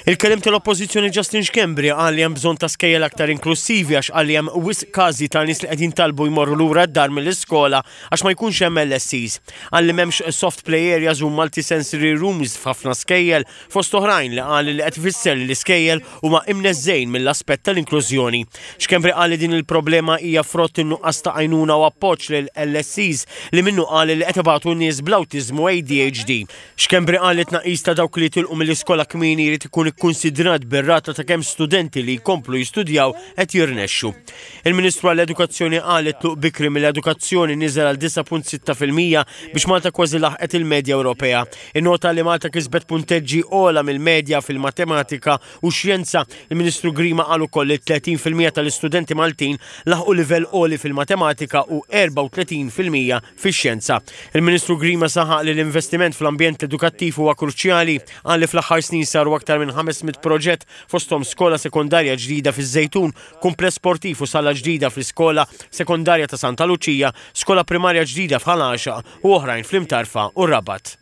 Il-kelliem tal-Oppożizzjoni Justin Schembri qal li hemm bżonn ta' skejjel aktar inklussivi għax qal li hemm wisq każi ta' nies li qed jintalbu jmorru lura d-dar mill-iskola għax ma jkunx hemm LSEs. Qal li m'hemmx soft play areas u multi-sensory rooms f'ħafna skejjel fost oħrajn li qal li qed ifisser li l-iskejjel huma imneżżgħin mill-aspett tal-inklużjoni. Schembri qal li din il-problema hija frott in-nuqqas ta' għajnuna u appoġġ lil LSEs li minnu qal li qed ibatu nies bl-awtiżmu ADHD. Schembri qal li t-tnaqqis ta' dawk li jitilqu mill-iskola kmieni jrid ikun ikkunsidrat bir-rata ta' kemm studenti li jkomplu jistudjaw qed jirnexxu. Il-Ministru għall-Edukazzjoni qal li t-tluq bikri mill-edukazzjoni niżel għal 9.6% biex Malta kważi laħqet il-medja Ewropea. Innota li Malta kisbet punteġġi ogħla mill-medja fil-matematika u x-xjenza. Il-Ministru Grima qal ukoll li 30% tal-istudenti Maltin laħqu livell għoli fil-matematika u 34% fix-xjenza. Il-Ministru Grima saħaq li l-investiment fl-ambjent edukattiv huwa kruċjali. Qal li fl-aħħar snin saru aktar minn 500 proġett fosthom skola sekondarja ġdida fiż-Żejtun, kumpless sportiv u sala ġdida fl-iskola sekondarja ta' Santa Luċija, skola primarja ġdida f'Ħal Għaxaq u oħrajn fl-Imtarfa u r-Rabat.